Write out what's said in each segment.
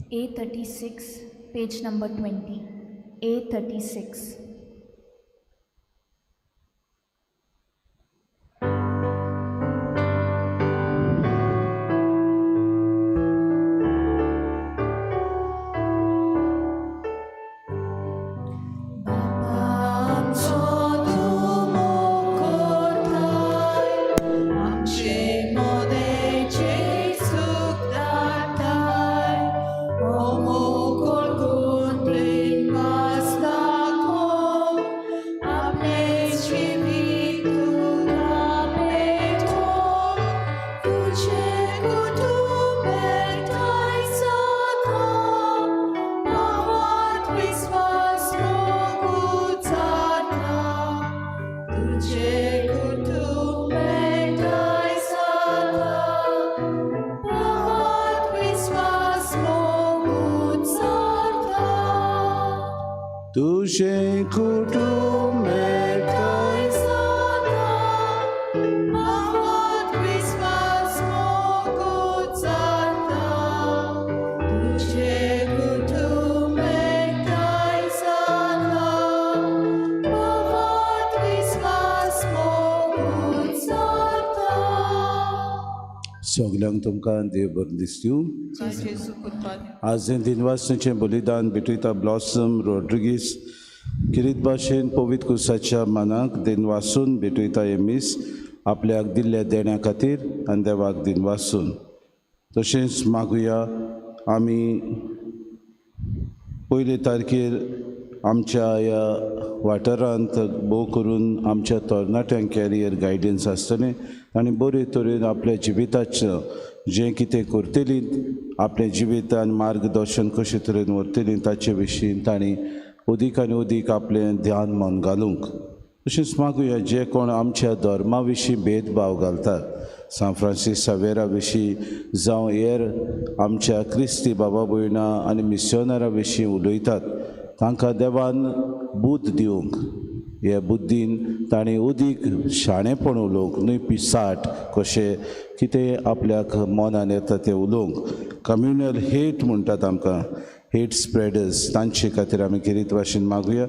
A36, page number 20. A36. तुझे कुटुंब सगल्यांक तुमकां देव बरें दिसतूं. आज हें दिनवासनेचें बलिदान भेटयता ब्लॉसम रॉड्रिगीस किरीत भाशेन पवित्र कुसाच्या मानाक दिनवासून भेटयता हें मीस आपल्याक दिल्ल्या देण्या खातीर आनी देवाक दिनवासून. तशेंच मागुया आमी पयले तारखेर आमच्या ह्या वाठारांत भोव करून आमच्या तरणाट्यांक कॅरियर गायडन्स आसतलें आनी बरे तरेन आपल्या जिविताचें जें कितें करतलीं आपल्या जिवितान मार्गदर्शन कशे तरेन व्हरतलीं ताचे विशीं तांणी अदीक आनी अदीक आपलें ध्यान मन घालूंक. तशेंच मागुया जे कोण आमच्या धर्मा विशीं भेदभाव घालतात सांत फ्रांसीस सावेरा विशीं जावं हेर आमच्या क्रिस्ती बाबा भयणां आनी मिस्योनरा विशीं उलयतात तांकां देवान बुद्द दिवंक. हे बुद्दीन तांणी अदीक शाणेपण उलोवंक न्हय पिसाट कशें कितें आपल्याक मनान येता तें उलोवंक. कम्युनल हेट म्हणटात आमकां हेट स्प्रेडर्स तांचे खातीर आमी किरीत भाशेन मागुया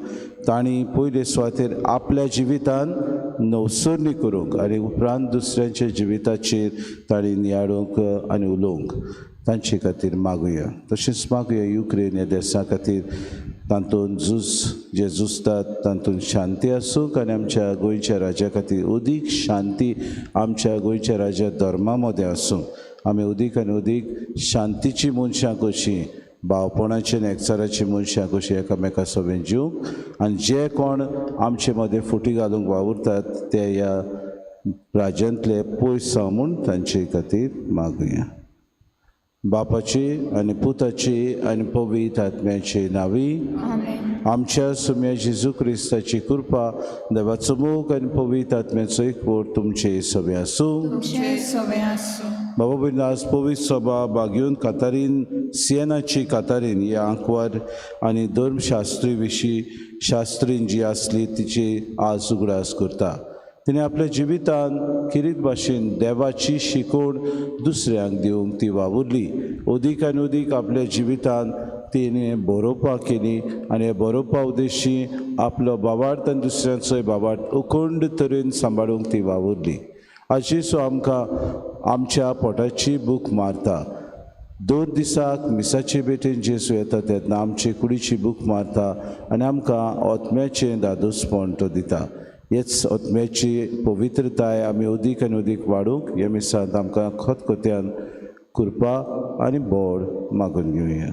तांणी पयले सुवातेर आपल्या जिवितान नवसरणी करूंक आनी उपरांत दुसऱ्यांच्या जिविताचेर तांणी नियाळूंक आनी उलोवंक तांचे खातीर मागुया. तशेंच मागुया युक्रेन ह्या देसा खातीर तातूंत झूज जे झुजतात तातूंत शांती आसूंक आनी आमच्या गोंयच्या राज्या खातीर अदीक शांती आमच्या गोंयच्या राज्या धर्मा मदें आसूंक. आमी अदीक आनी अदीक शांतीची मनशां कशीं भावपणाची आनी एकचाराची मनशां कशीं एकामेका सगळें जिवंक आनी जे कोण आमचे मदें फुटी घालूंक वावुरतात ते ह्या राज्यांतले पयस जावं म्हूण तांचे खातीर मागुया. बापाची आनी पुताची आनी पवित्र आत्म्याची नांवी आमच्या सुम्या जेजू क्रिस्ताची कृपा देवाचो मोग आनी पवित्र आत्म्याचो एकवट तुमचे सगळे आसूं. बाबा भयणीं आज पवित्र सभा बागेवन कातारीन सियेनाची कातारीन ह्या आंकवार आनी धर्मशास्त्री विशीं शास्त्रीन जी आसली तिची आज उगडास करता. तिणें आपल्या जिवितान किरीत भाशेन देवाची शिकवण दुसऱ्यांक दिवंक ती वावुरली. अदीक आनी अदीक आपल्या जिवितान तिणें बरोवपाक केली आनी हे बरोवपा उद्देशी आपलो बाबार्थ आनी दुसऱ्यांचोय बाबार्थ अखंड तरेन सांबाळूंक ती वावुरली. आजेसो आमकां आमच्या पोटाची भूक मारता. दोन दिसाक मिसाचे भेटेन जेजू येता तेन्ना आमचे कुडीची भूक मारता आनी आमकां आत्म्याचें दादोसपण तो दिता. हेच आत्म्याची पवित्रताय आमी अदीक आनी अदीक वाडूंक ह्या मिसांत आमकां खतखत्यान कृपा आनी बोड मागून घेवया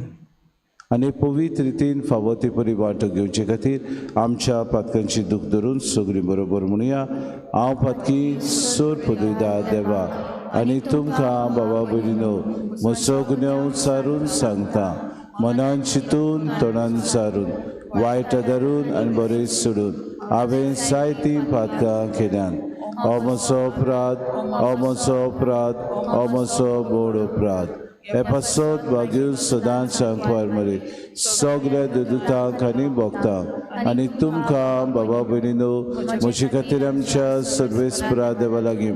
आनी पवित्र रितीन फावो ते परी वांटो घेवचे खातीर आमच्या पातकांची दूख धरून सगळीं बरोबर म्हणुया. हांव पातकी सोर पदवीदा देवा आनी तुमकां बाबा भयणीनो म्हजो गुन्यांव सारून सांगता मनान चिंतून तोंडान सारून वायट धरून आनी बरें सोडून हांवें जायतीं पातकां केल्यान. हो म्हजो अपराध, हो म्हजो अपराध, हो म्हजो व्हड अपराध. हे पासत भाग्य सदांच सांकवार मरे सगळ्या देदुतांक आनी भोगतांक आनी तुमकां बाबा भयणीनो म्हजे खातीर आमच्या सर्वेस्परा देवा लागीं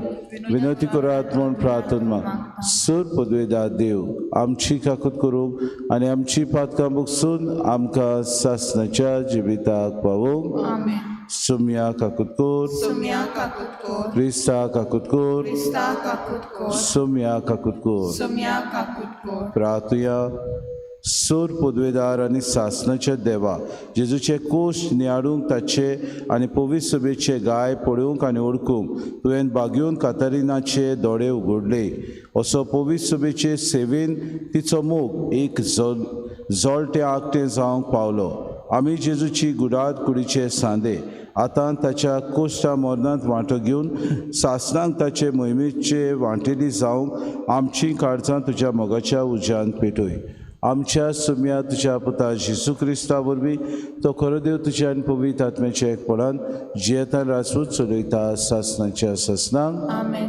विनवती करात म्हूण प्रार्थना माग. सूर पदवेदार देव आमची काकूत करूंक आनी आमची पातकां बगसून आमकां सासणाच्या जिविताक पावोवंक. आमेन. सुम्या काकूत कर, सुम्या काकूत कोर, क्रिस्ता काकूत कर, क्रिस्ता काकूत कोर, सुम्या काकूत कर. सुम्या काकूत कोर. प्रार्थुया. सूर पदवेदार आनी सासणाच्या देवा जेजूचे कोश नियाळूंक ताचे आनी पवित्र सभेचे गाय पळोवंक आनी ओळखूंक तुवें बागेवन कातारिनाचे दोळे उगडले असो पवित्र सभेचे सेवेन तिचो मोग एक जळटें आकटें जावंक पावलो. आमी जेजूची गुडात कुडीचे सांदे आतां ताच्या कोश्टा मरणांत वांटो घेवन सासणांक ताचे मोहिमेचे वांटेली जावंक आमचीं काळजां तुज्या मोगाच्या उज्यान पेटय. आमच्या सुम्या तुज्या पुता जेजू क्रिस्ता वरवीं तो खरो देव तुज्या आनी पवित्र आत्म्याच्या एकपणान जियेतान राजपूत चलयता सासणाच्या सासणांक. आमेन.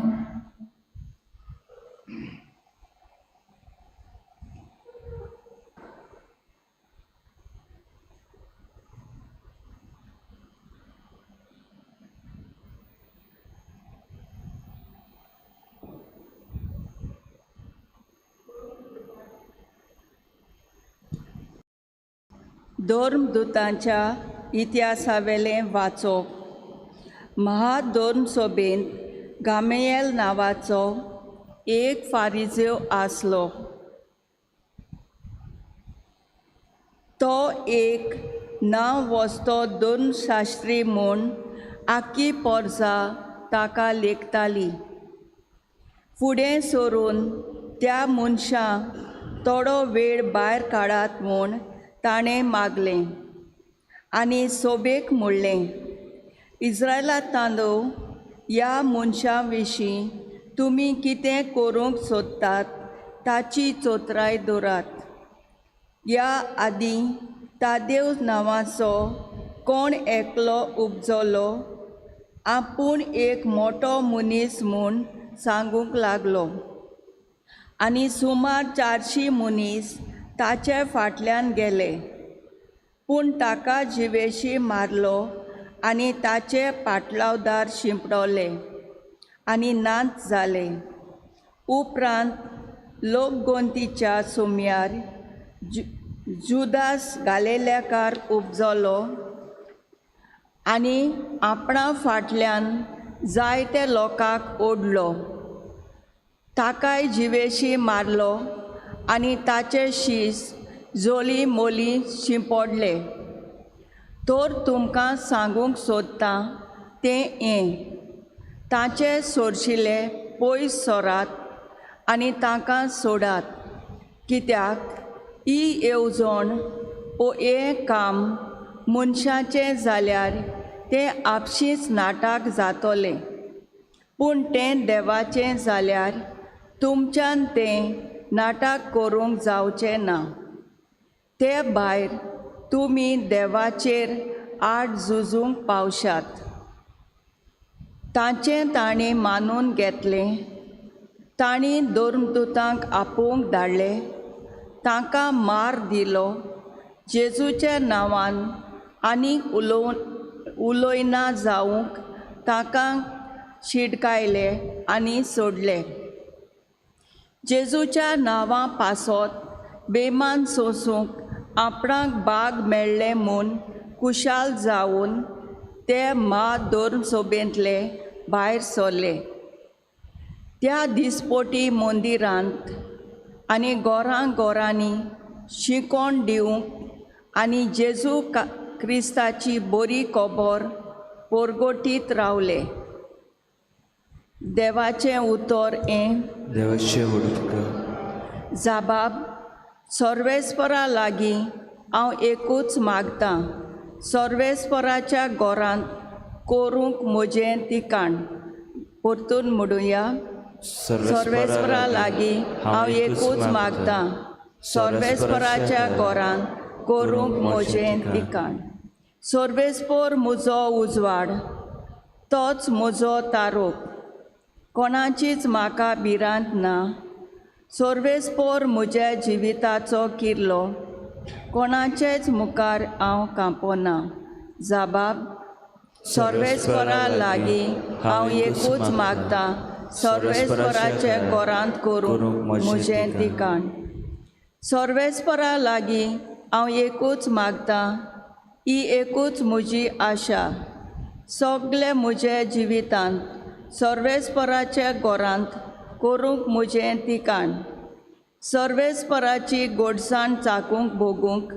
धर्मदूतांच्या इतिहासावेलें वाचप. महाधर्मसभेंत गामेयल नांवाचो एक फारिजेव आसलो. तो एक नांव वस्तो धर्मशास्त्री म्हूण आख्खी पोरजा ताका लेखताली. फुडें सरून त्या मनशाक थोडो वेळ भायर काडात म्हूण ताणें मागलें आनी सोबेक म्हणलें, इस्रायलांतांनो, ह्या मनशां विशीं तुमी कितें करूंक सोदतात ताची चोत्राय दवरात. ह्या आदीं तादेव नांवाचो कोण एकलो उपजलो आपूण एक मोटो मनीस म्हूण सांगूंक लागलो आनी सुमार 400 मनीस ताचे फाटल्यान गेले. पूण ताका जिवेशी मारलो आनी ताचे पाटलावदार शिंपडले आनी नाच जाले. उपरांत लोकगोंतीच्या सुम्यार जुदास गालेल्याकार उपजलो आनी आपणा फाटल्यान जायते लोकांक ओडलो. ताकाय जिवेशी मारलो आनी ताचे शीस जोली मोली शिंपडले. तर तुमकां सांगूंक सोदता तें हें, ताचे सोरशिले पयस सरात आनी तांकां सोडात, कित्याक ही येवजण ओ हें काम मनशाचें जाल्यार तें आपशींच नाटक जातलें, पूण तें देवाचें जाल्यार तुमच्यान तें नाटक करूंक जावचें ना. ते भायर तुमी देवाचेर आड झुजूंक पावशात. ताचें तांणी मानून घेतलें. तांणी धर्मदूतांक आपोवंक धाडले, तांकां मार दिलो, जेजूच्या नांवान आनी उलोयना जावंक तांकां शिटकायले आनी सोडले. जेजूच्या नांवा पासत बेमान सोंसूंक आपणाक बाग मेळ्ळें म्हूण खुशाल जावन ते म्हाधर्मसभेंतले भायर सरले. त्या दिसपोटी मंदिरांत आनी घरां घरांनी शिकोण दिवंक आनी जेजू क्रिस्ताची बरी खबर परगटीत रावले. देवाचें उतर हें. देवाचें उतर. जाबाब, सर्वेस्परा लागीं हांव एकूच मागतां, सर्वेस्पराच्या घरांत करूंक म्हजें ठिकाण. परतून म्हणुया, सर्वेस्परा लागीं हांव एकूच मागतां, सर्वेस्पराच्या घरांत करूंक म्हजें ठिकाण. सर्वेस्पर म्हजो उजवाड, तोच म्हजो तारोप, कोणाचीच म्हाका भिरांत ना. सर्वेस्पोर म्हज्या जिविताचो किर्लो, कोणाचेच मुखार हांव कांपना. जाबाब, सर्वेस्परा लागीं हांव एकूच मागतां, सर्वेस्पराचे गोरांत करूंक म्हजें ठिकाण. सर्वेस्परा लागीं हांव एकूच मागतां, ही एकूच म्हजी आशा. सगळे म्हजे जिवितांत सर्वेस्पराच्या गोरांत करूंक म्हजें ठिकाण. सर्वेस्पराची गोडसाण चाकूंक भोगूंक,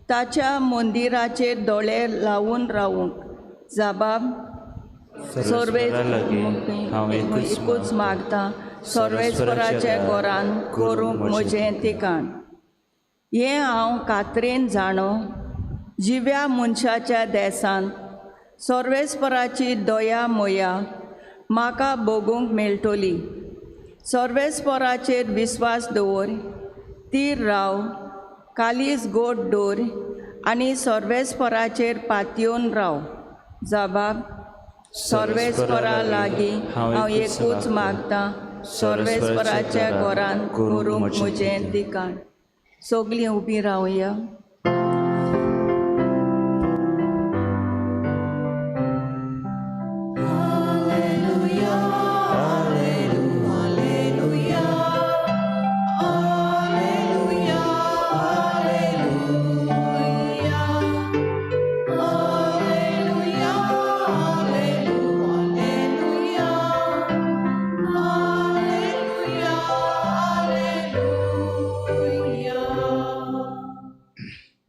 ताच्या मंदिराचेर दोळे लावन रावूंक. जाबाब, सर्वेस्परा लागीं हांव एकूच मागतां, सर्वेस्पराच्या गोरान करूंक म्हजें ठिकाण. हें हांव कात्रेन जाणो, जिव्या मनशाच्या देसांत सर्वेस्पराची दया मोया म्हाका भोगूंक मेळटली. सर्वेस्पराचेर विस्वास दवर, तीर राव, कालीज गोड दवर आनी सर्वेस्पराचेर पातयेवन राव. जाबाब, सर्वेस्परा लागीं हांव एकूच मागतां, सर्वेस्पराच्या घरांत करूंक म्हजें ठिकाण. सगलीं उबीं रावया.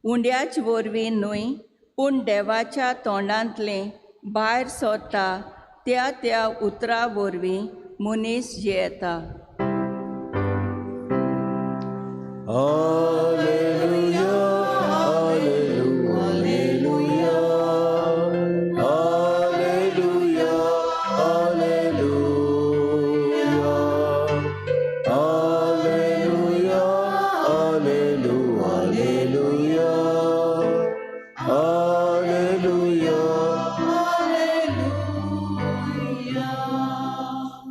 उंड्याच वरवीं न्हय, पूण देवाच्या तोंडांतलें भायर सरता त्या त्या उतरा वरवीं मनीस जियेता. Alleluia, alleluia, alleluia, alleluia, alleluia, alleluia, alleluia, alleluia.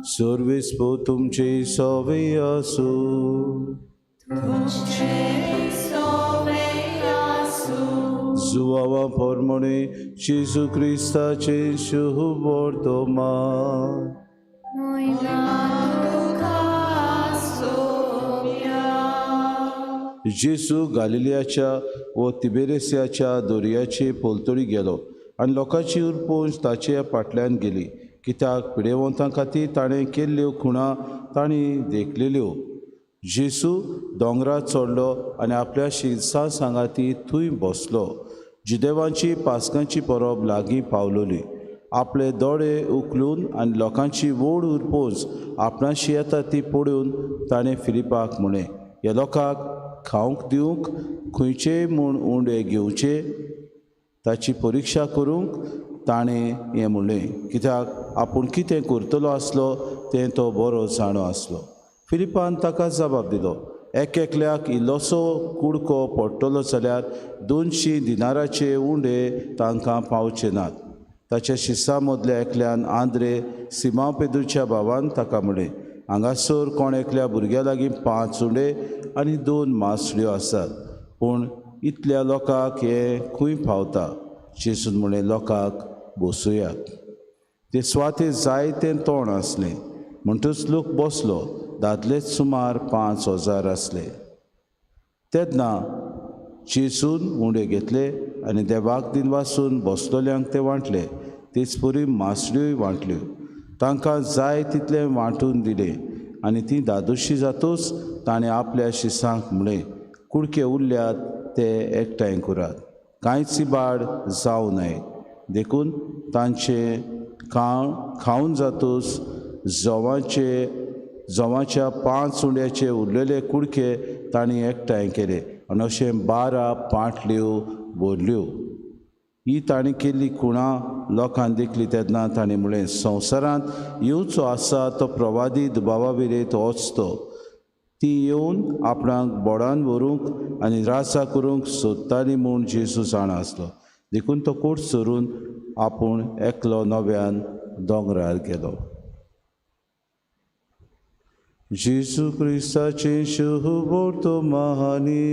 सर्वेस्पो तुमचे सवे आसूं. जुवावा परमणे जेजू क्रिस्ताचे शुभ वर्तमान. जेजू गालिलियाच्या व तिबेरेसियाच्या दर्याचे पलतडी गेलो आनी लोकांची उरपोंज ताचे फाटल्यान गेली, कित्याक पिडेवंतां खातीर ताणें केल्ल्यो खुणा तांणी देखलेल्यो. जेजू दोंगरार चडलो आनी आपल्या शिरसा सांगाती थंय बसलो. जुदेवांची पास्कांची परब लागीं पावलोली. आपले दोळे उखलून आनी लोकांची व्हड उरपोज आपणाशी येता ती पळोवन ताणें फिलिपाक म्हणलें, ह्या लोकांक खावंक दिवंक खंयचेय म्हूण उंडे घेवचे. ताची परिक्षा करूंक ताणें हें म्हणलें, कित्याक आपूण कितें करतलो आसलो तें तो बरो जाणो आसलो. फिलिपान ताका जबाब दिलो, एक एकल्याक इल्लोसो कुडको पडटलो जाल्यार 200 दिनाराचे उंडे तांकां पावचे नात. ताच्या शिसा मदल्या एकल्यान आंद्रे सिमांव पेद्रूच्या भावान ताका म्हणलें, हांगासर कोण एकल्या भुरग्या लागीं 5 उंडे आनी 2 मासळ्यो आसात, पूण इतल्या लोकांक हें खंय पावता. जेजून म्हणलें, लोकांक बसयात. ते सुवातेर जायतें तोंड आसलें, म्हणटच लोक बसलो. दादलेच सुमार 5000 आसले. तेन्ना जेजून उंडे घेतले आनी देवाक दिनवासून बसलोल्यांक ते वांटले. तेच परी मासळ्योय वांटल्यो. तांकां जाय तितलें वांटून दिलें आनी ती दादोशी जातूच ताणें आपल्या शिसांक म्हणलें, कुडके उरल्यात ते एकठांय करात, कांयच इबाड जावं नये. देखून तांचें खावन जातूच जोवाच्या 5 उंड्याचे उरलेले कुडके तांणी एकठांय केले आनी अशें 12 पांटल्यो भरल्यो. ही तांणी केल्ली खुणां लोकांक देखली तेन्ना तांणी म्हणलें, संवसारांत येवचो आसा तो प्रवादी दुबावा विरयत होच तो. ती येवन आपणाक बोडान व्हरूंक आनी राजा करूंक सोदताली म्हूण जेजू जाणा आसलो. देखून तो कोट सरून आपूण एकलो नव्यान दोंगरार गेलो. जेजू क्रिस्ताचें शुभवर्तमानी.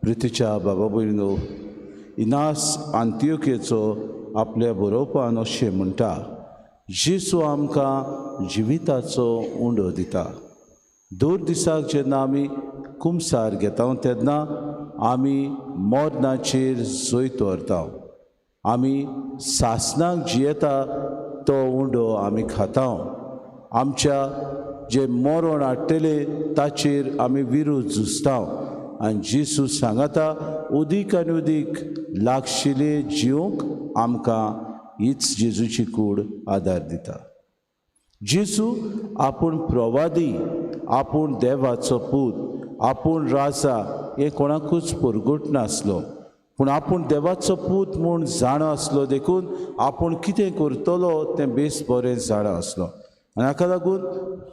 प्रितीच्या बाबा भयणीनो, इनास आंतियोकेचो आपल्या बरोवपान अशें म्हणटा, जेजू आमकां जिविताचो उंडो दिता. दर दिसाक जेन्ना आमी कुमसार घेता तेन्ना आमी मरणाचेर जैत व्हरता. आमी सासणाक जियेता तो उंडो आमी खाता. आमच्या जे मरण हाडटले ताचेर आमी विरोध झुजता. आनी जेजू सांगता उदीक आनी उदीक लागशिले जिवंक आमकां हीच जेजूची कूड आदार दिता. जेजू आपूण प्रवादी, आपूण देवाचो पूत, आपूण राजा हें कोणाकूच परगट नासलो, पूण आपूण देवाचो पूत म्हूण जाणा आसलो. देखून आपूण कितें करतलो तें बेस बरें जाणा आसलो. आनी हाका लागून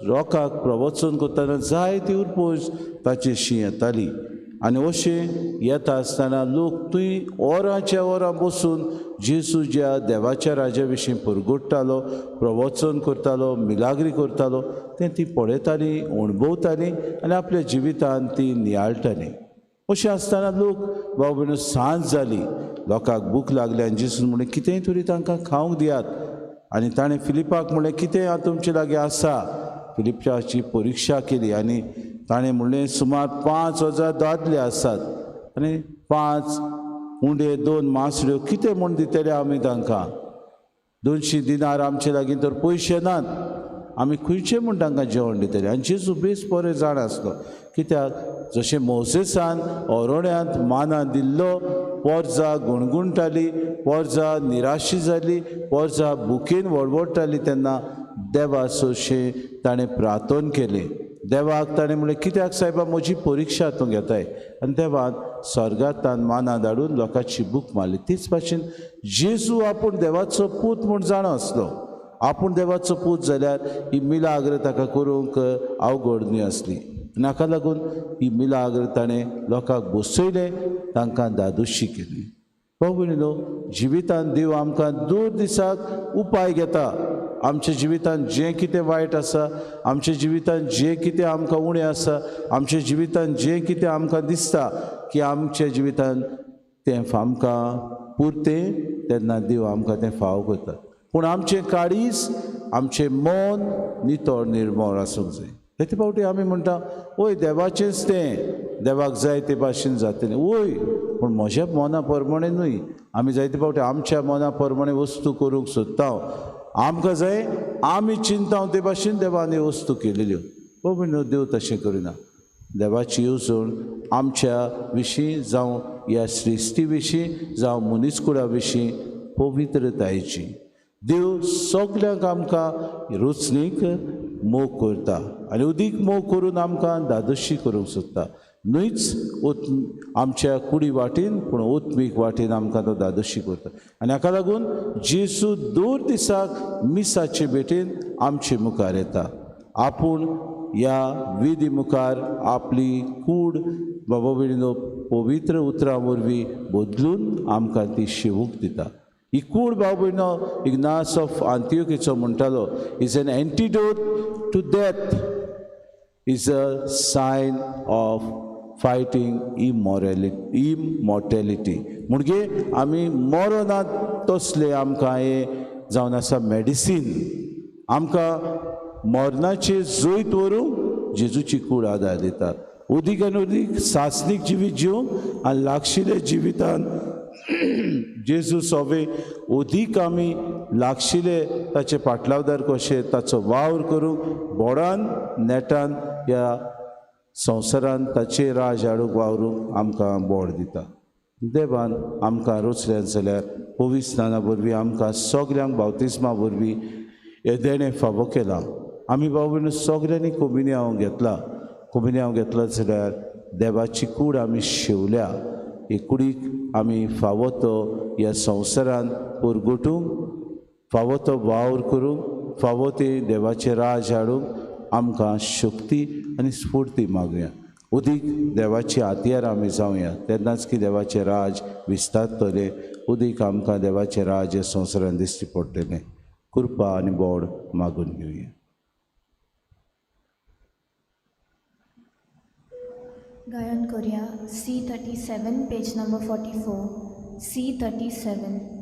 लोकांक प्रवचन करतना जायती उरपोज ताचेशी येताली. आनी अशें येता आसतना लोक थंय वरांच्या वरां बसून जेजू ज्या देवाच्या राजा विशीं परगट्टालो, प्रवचन करतालो, मिलाग्री करतालो तें ती पळयतालीं, अणभवतालीं आनी आपल्या जिवितान ती नियाळटालीं. अशें आसतना लोक बाबा भयणीनो सांज जाली, लोकांक भूक लागली आनी जेजून म्हणलें कितेंय तरी तांकां खावंक दियात. आनी ताणें फिलिपाक म्हणलें कितें हांव तुमचे लागीं आसा. फिलिपाची परिक्षा केली आनी ताणें म्हणलें सुमार 5000 दादले आसात आनी 5 उंडे 2 मासड्यो कितें म्हूण दितले आमी तांकां? 200 दिनार आमचे लागीं तर पयशे नात, आमी खंयचे म्हूण तांकां जेवण दितले? आनी जेजू बेस बरें जाण आसलो, कित्याक जशें मोसेसान ओरोड्यांत माना दिल्लो, पोरजा गुणगुणटाली, पोरजा निराशी जाली, पोरजा भुकेन वडवडटाली, तेन्ना देवा सोशें ताणें प्रार्थन केलें. देवाक ताणें म्हणलें कित्याक सायबा म्हजी परिक्षा तूं घेताय? आनी देवान स्वर्गांतल्यान माना धाडून लोकांची भूक मारली. तेच भाशेन जेजू आपूण देवाचो पूत म्हूण जाणा आसलो. आपूण देवाचो पूत जाल्यार ही मिलाग्र ताका करूंक अवघड न्हय आसली. आनी हाका लागून ही मिलाग्र ताणें लोकांक बसयलें, तांकां दादोशी केली. भाव भयणीनो, जिवितान देव आमकां दर दिसाक उपाय घेता. आमच्या जिवितान जें कितें वायट आसा, आमच्या जिवितान जें कितें आमकां उणें आसा, आमच्या जिवितान जें कितें आमकां दिसता की आमच्या जिवितान तें आमकां पुरतें, तेन्ना देव आमकां तें फाव करता. पूण आमचें काळीज, आमचें मन नितळ निर्मळ आसूंक जाय. ते फावटी आमी म्हणटा वय देवाचेंच तें, देवाक जाय ते भाशेन जातलें, वय पूण म्हज्या मना प्रमाणें न्हय. आमी जायते फावटी आमच्या मना प्रमाणें वस्तू करूंक सोदता. आमकां जाय आमी चिंता ते भाशेन देवान ह्यो वस्तू केलेल्यो. ओ देव तशें करिना. देवाची येवजण आमच्या विशीं जावं ह्या सृश्टी विशीं जावं मनीसकुळा विशीं पवित्रतायेची. देव सगल्यांक आमकां रचणीक मोग करता आनी उदीक मोग करून आमकां दादोशी करूंक सोदता. न्हयच आमच्या कुडी वाटेन पूण ओत्मीक वाटेन आमकां तो दादोशी करता. आनी हाका लागून जेजू दर दिसाक मिसाचे भेटेन आमचे मुखार येता. आपूण ह्या विधी मुखार आपली कूड बाबा भयणीनो पवित्र उतरां वरवीं बदलून आमकां ती शिवूंक दिता. ही कूड भाव भयणो इग्नास ऑफ आंतियोकीचो म्हणटालो, is an antidote to death, is a sign of fighting immortality. म्हणजे आमी मरनात तसले आमकां हें जावन आसा मेडिसीन. आमकां मरणाचेर जैत व्हरूंक जेजूची कूड आदार दिता. उदीक आनी उदीक सासणीक जिवीत जिवंक आनी लागशिल्ल्या जिवितान जेजू सोवे उदीक आमी लागशिले ताचे पाटलावदार कशे ताचो वावर करूंक बोडान नेटान ह्या संवसारान ताचे राज हाडूंक वावरूंक आमकां बोड दिता. देवान आमकां रोचल्यान जाल्यार पवित्र स्नाना वरवीं आमकां सगल्यांक बावतिस्मा वरवीं हें देणें फावो केलां. आमी भाव भयणीं सगल्यांनी कोमिन्यांव घेतला. कोमिन्यांव घेतला जाल्यार देवाची कूड आमी शेवल्या. ही कुडीक आमी फावो तो ह्या संवसारान परगटूंक, फावो तो वावर करूंक, फावो ते देवाचें राज हाडूंक आमकां शक्ती आनी स्फूर्ती मागुया. उदीक देवाची हातयार आमी जावया, तेन्नाच की देवाचें राज विस्तारतलें। उदीक आमकां देवाचें राज ह्या संवसारान दिश्टी पडटलें। कृपा आनी बोड मागून घेवया। गायन करूया C37 page number 44 C37।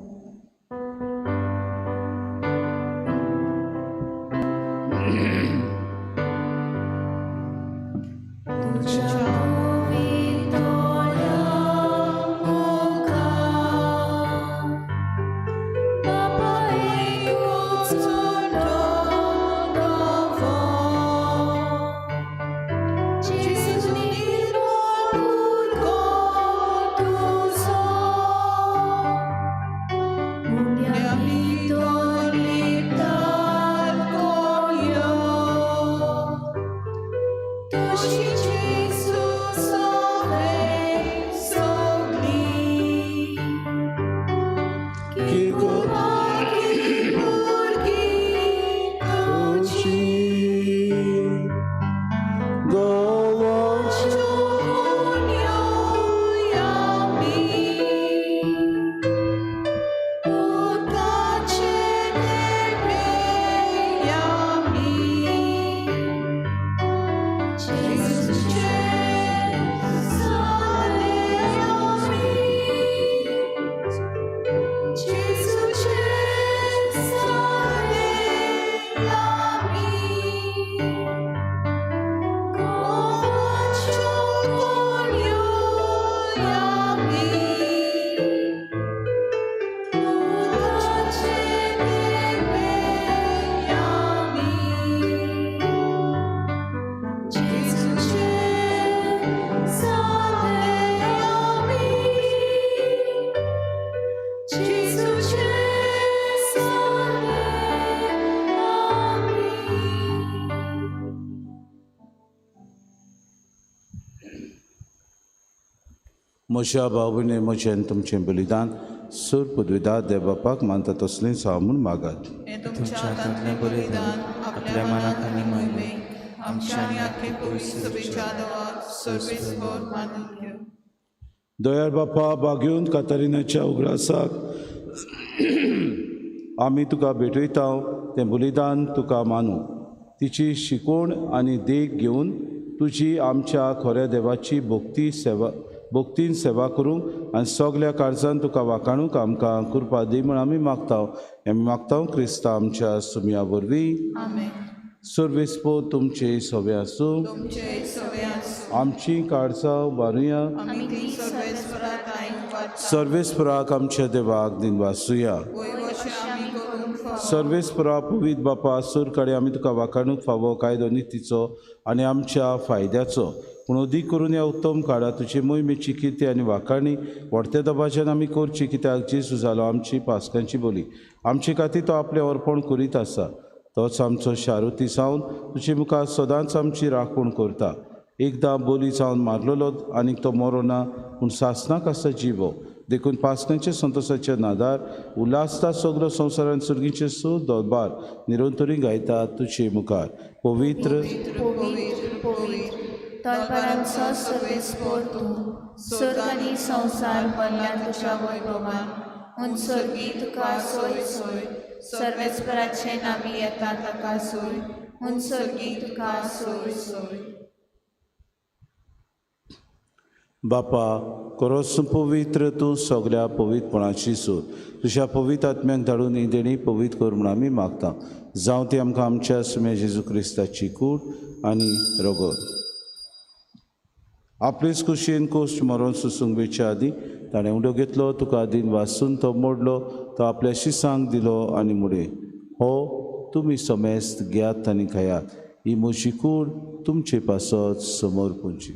म्हज्या भावने म्हजें तुमचें बलिदान सूर पदवीदार देव बापाक मानता तसलेंच हांव म्हूण मागात। तुमच्या हातांतलें बलिदान आपल्या मनाक आनी मोहिमेक आमच्या आनी आख्खे पवित्र सभेच्या देवाक सर्वेस्पर मानून घेवं। दयाळ बापा, बागेवन कातारिनाच्या उगडासाक आमी तुका भेटयता तें बलिदान तुका मानू। तिची शिकवण आनी देख घेवन तुजी आमच्या खऱ्या देवाची भक्ती सेवा भक्तीन सेवा करूंक आनी सगल्या काळजान तुका वाखाणूंक आमकां कृपा दी म्हूण आमी मागता। आमी मागता क्रिस्ता आमच्या सुमया वरवीं। आमेन। सर्वेस्पर तुमचे सवे आसूं। आमची काळजां उबारुया। सर्वेस्पराक आमच्या देवाक दिनवासुया। सर्वेस्परा पवित्र बापा, सूर कडे आमी तुका वाखाणूंक फावो कायदो नितीचो आनी आमच्या फायद्याचो पूण अदीक करून ह्या उत्तम काळार तुजी मोहिमेची किर्ती आनी वाखाणी व्हडत्या दबाज्यान आमी करची, कित्याक जेजू जालो आमची पास्कांची बोली। आमचे खातीर तो आपलें अर्पण करीत आसा, तोच आमचो शारुती जावन तुजे मुखार सदांच आमची राखण करता। एकदां बोली जावन मारलेलो आनीक तो मरोना पूण सासणाक आसा जिवो, देखून पास्कांच्या संतोसाच्या नादार उल्हासता सगलो संवसारान सुर्गीचे सूर दरबार निरंतरी गायता तुजे मुखार। पवित्र पवित्र तलवारांचो सर्वेस्पर तूं, सर्ग आनी संवसार भरल्या तुज्या वैभवान। उन सर्गी तुका सोय सोय, सर्वेस्पराचे नामी येता ताका सोय, उन सर्गी तुका सोय सोय। बापा, खरोच पवित्र तूं सगल्या पवित्रपणाची सूर, तुज्या पवित्र आत्म्याक धाडून ही देणी पवित्र कर म्हूण आमी मागता। जावं ती आमकां आमच्या सुम्या जेजू क्रिस्ताची कूड आनी रगत। आपलेच कुशीन कोश्ट मरोन सुसूंक वेच्या आदीं ताणें उडो घेतलो, तुका दिन वासून तो मोडलो, तो आपल्या शिसांक दिलो आनी मुडे, हो तुमी समेस्त घेयात आनी खायात, ही म्हजी कूड तुमचे पासत समोर पुंची।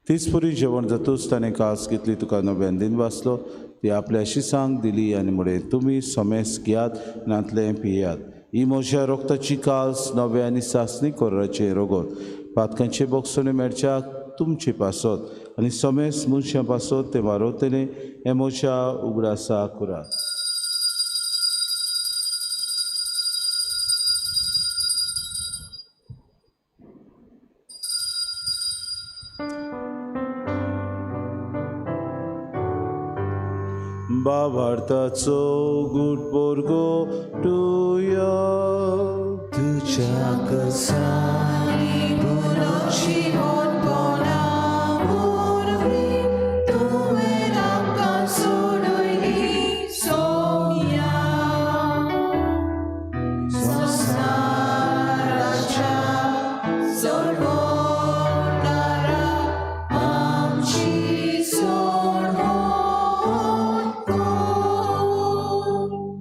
तीच पुरी जेवण जातूच ताणें कास घेतली, तुका नव्यान दिन वाचलो, ती आपल्या शिसांक दिली आनी म्हळें, तुमी समेस घेयात नातलें पियात, ही म्हज्या रोगताची कास नव्या आनी सासणी कोराचें रोगत, पातकांचे बोगसणे मेळच्याक तुमचे पासत आनी समेस मनशां पासत तें वारवतलें, हें म्हज्या उगडासा करात। बाबार्थाचो गुट बोरगो टुया तुज्या कसानी पुनर्जिवोनपणा वरवीं तुवें आमकां सोडयली सोम्या. संवसाराच्या सोडवणारा आमची सोडवण कर.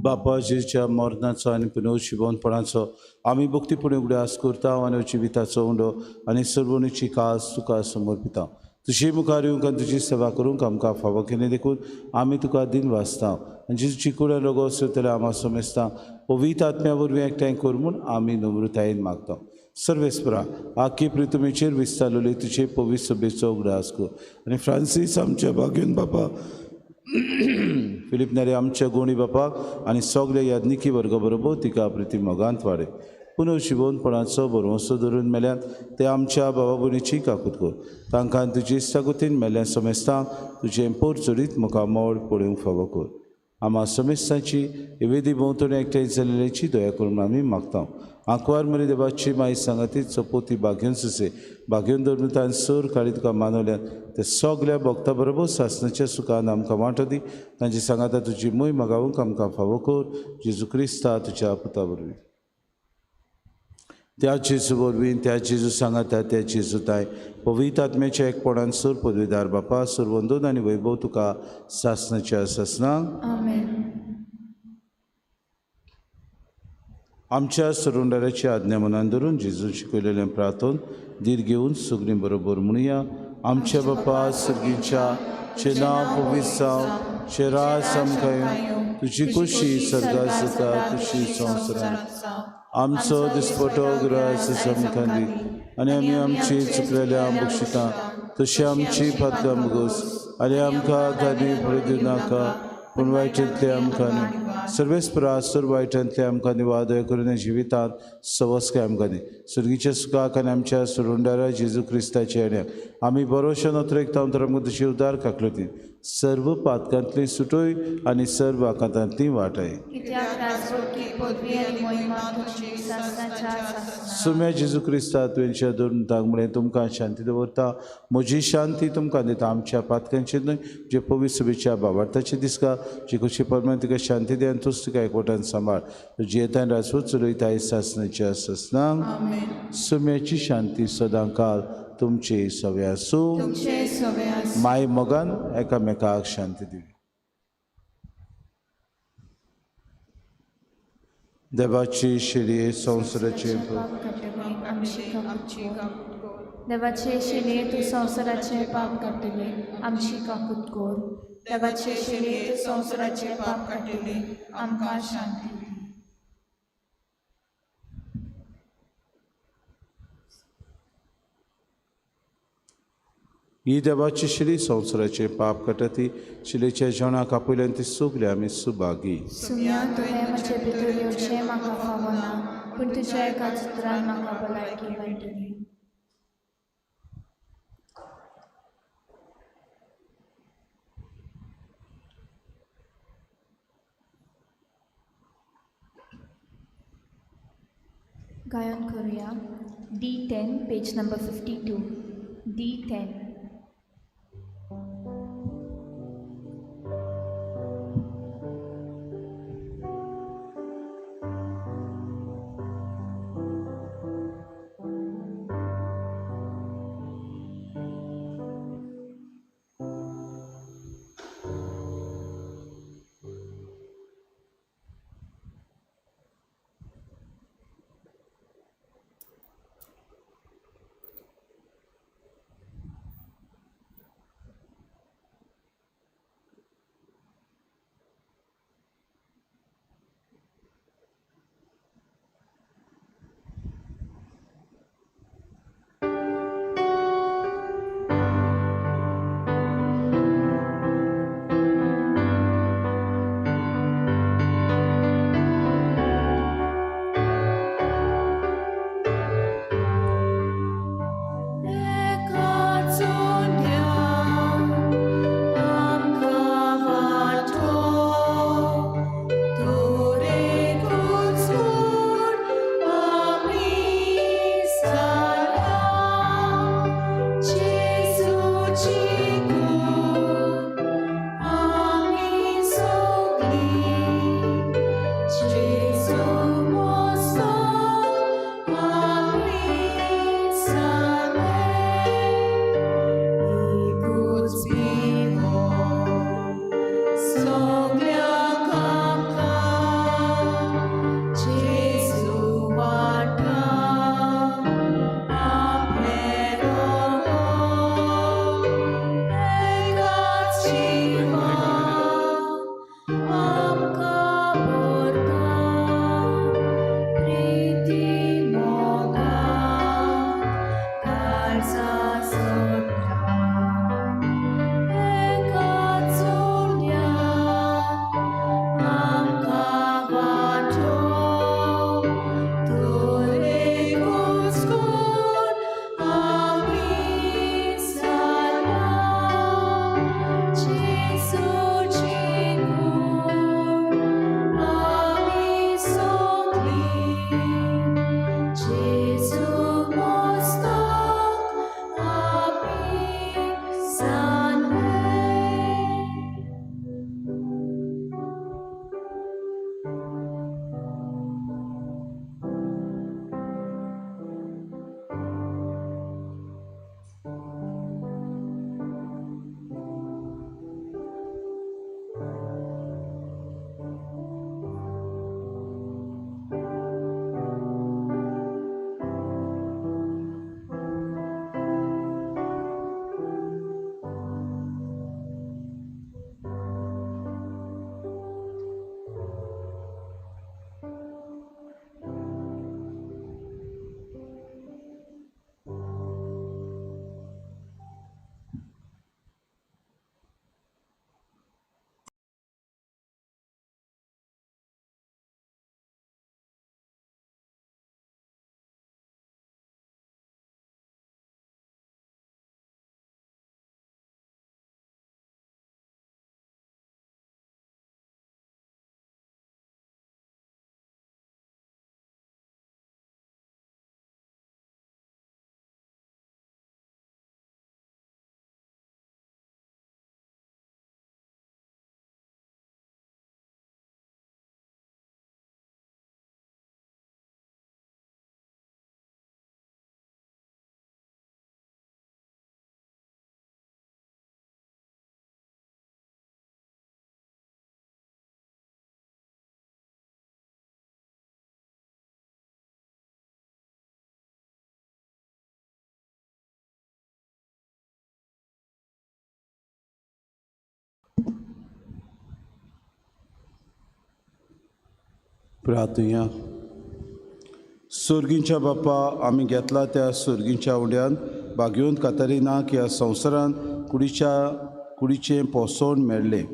बापाजीच्या मरणाचो आनी पुनर्जिवनपणाचो आमी भक्तीपुणे उगडास करता आनी जिविताचो उंडो आनी सर्वणीची कास तुका समर्पिता. तुजे मुखार येवंक आनी तुजी सेवा करूंक आमकां फावो केली देखून आमी तुका दिन वाचता आनी जेजूची कुडां रोगो सोदतले आमा समेस्ता पवित्र आत्म्या वरवीं एकठांय कर म्हूण आमी नम्रतायेन मागता. सर्वेस्परा आखी प्रितुमेचेर विस्तारलेली तुजे पवित्र सभेचो उगडास कर आनी फ्रांसीस आमच्या भाग्यून बापा, फिलीप नारे आमच्या गोणी बापाक आनी सगळे याज्ञिकी वर्गा बरोबर तिका प्रिती मोगांत वाडय. पुनर्जिवनपणाचो भरवंसो धरून मेल्यात ते आमच्या बाबा भयणीची काकूत कर. तांकां तुजी इश्टागतीन मेल्ल्या समेस्तांक तुजें पोर चडीत मुखामळ पळोवंक फावो कर. आमा समेस्तांची वेदी भोंवतणी एकठांय जाल्ल्याची दया करून आमी मागता. आंकवार मरी देवाची माई सांगाती चपोती भाग्योन सुसे भाग्योन धरून तान सर काळी तुका मानवल्यात ते सगल्या भक्ता बरोबर सासणाच्या सुखान आमकां वांटो दी. तांची सांगाता तुजी मोय मागावंक आमकां फावो कर. जेजू क्रिस्ता तुज्या पुता वरवीं. त्या जेजू वरवीं, त्या जेजू सांगाता, त्या जेजू ताय पवित्र आत्म्याच्या एकपणान सर पदवीदार बापा सर वंदन आनी वैभव तुका सासणाच्या सासणाक. आमेन. आमच्या सरुंडाराची आज्ञा मनान धरून जेजून शिकयलेलें प्रार्थन धीर घेवन सगळीं बरोबर म्हणुया. आमच्या बापा सर्गीच्या चे नांव पवित्र जावं, चे राज आमकां येवं, तुजी खोशी सर्गात जाता तशी संवसारांत. आमचो दिसपटो ग्रास आमकां दी आनी आमी आमची चुकलेल्या बक्षितां तशी आमची फातकां मुगोस आनी आमकां गादी फुडें दिवनाका पूण वायटांतले आमकां न्हय. सर्वेस्परा सर वायटांतले आमकां निवादय करून जिवितांत सवस्काय आमकां दी. सर्गीच्या सुखाक आनी आमच्या सुरुंडारा जेजू क्रिस्ताच्या येण्याक आमी बरोशो नोत्रेकता तर आमकां तुजी उदार काकलती सर्व पातकांतली सुटोय आनी सर्व आकांतांतली वाटाय. कित्याक राजवटकी पदवी आनी महिमा तुजी सासणाच्या सासणाक. सुम्या जेजू क्रिस्ता तुवेंच्या धरून तांक म्हळें तुमकां शांती दवरता, म्हजी शांती तुमकां दिता. आमच्या पातकांचेर न्हय जे पवित्र सभेच्या बाबार्थाचे दिसका जे कशी परमान तुका शांती दी आनी तूच तुका एकवटान सांबाळ. जियेतान राजवट चलयता सासणाच्या सासणाक. सुम्याची शांती सदां काल तुमचे सवे आसूं. तुमचे सवे आसूं. माय मोगान एकामेकाक शांती दिवी. देवाची शिरये संवसाराचे पाप काडटले आमची आमची काकूत कर. काकूत कर. देवाचे शिले तूं संवसाराचे पाप काडटले आमची काकूत कर. देवाचे शिले तूं संवसाराचे पाप काडटले आमकां शांती दी. ही देवाची शिली संवसाराचे पाप काडटा ती शिलेच्या जेवणाक आपयल्यान ती सगळी आमी सुभागी. सुम्या तुवें म्हजे भितर येवचें म्हाका फावना, पूण तुज्या एका चित्रान म्हाका भलायकी मेळटली. गायन करूया. D10 page number 52. D10. प्रार्थुया. सोर्गींच्या बापा, आमी घेतला त्या सोर्गींच्या उड्यान भाग्योन कातरिनाक ह्या संवसारांत कुडीच्या कुडीचें पोसवण मेळ्ळें.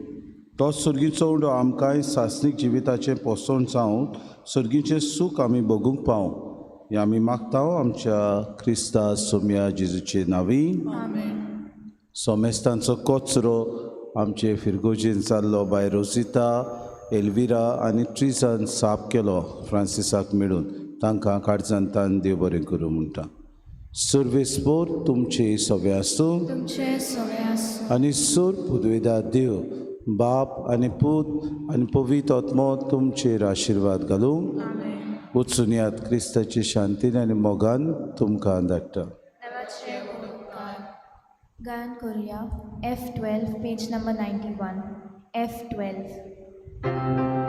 तो सोर्गीचो उंडो आमकांय सासणीक जिविताचें पोसवण जावन सोर्गीचें सूख आमी भोगूंक पावूं हें आमी मागता आमच्या क्रिस्ता सोम्या जेजूचे नांवी. सोमेस्तांचो कचरो आमचे फिरगोजेन जाल्लो बाय रोजिता, एल्विरा आनी ट्रिजान साफ केलो फ्रांसिसाक मेळून. तांकां काळजान तान देव बरें करूं म्हणटा. सर्वेस्पोर तुमचे सगळे आसूं. तुमचे सगळे आसूं. आनी सूर पुदवेदा देव बाप आनी पूत आनी पवित्र आत्मो तुमचेर आशिर्वाद घालूं. वचून यात, क्रिस्ताची शांतीन आनी मोगान तुमकां धाडटा. देवाचे उपकार. गायन करूया F 12, page number 91, F 12.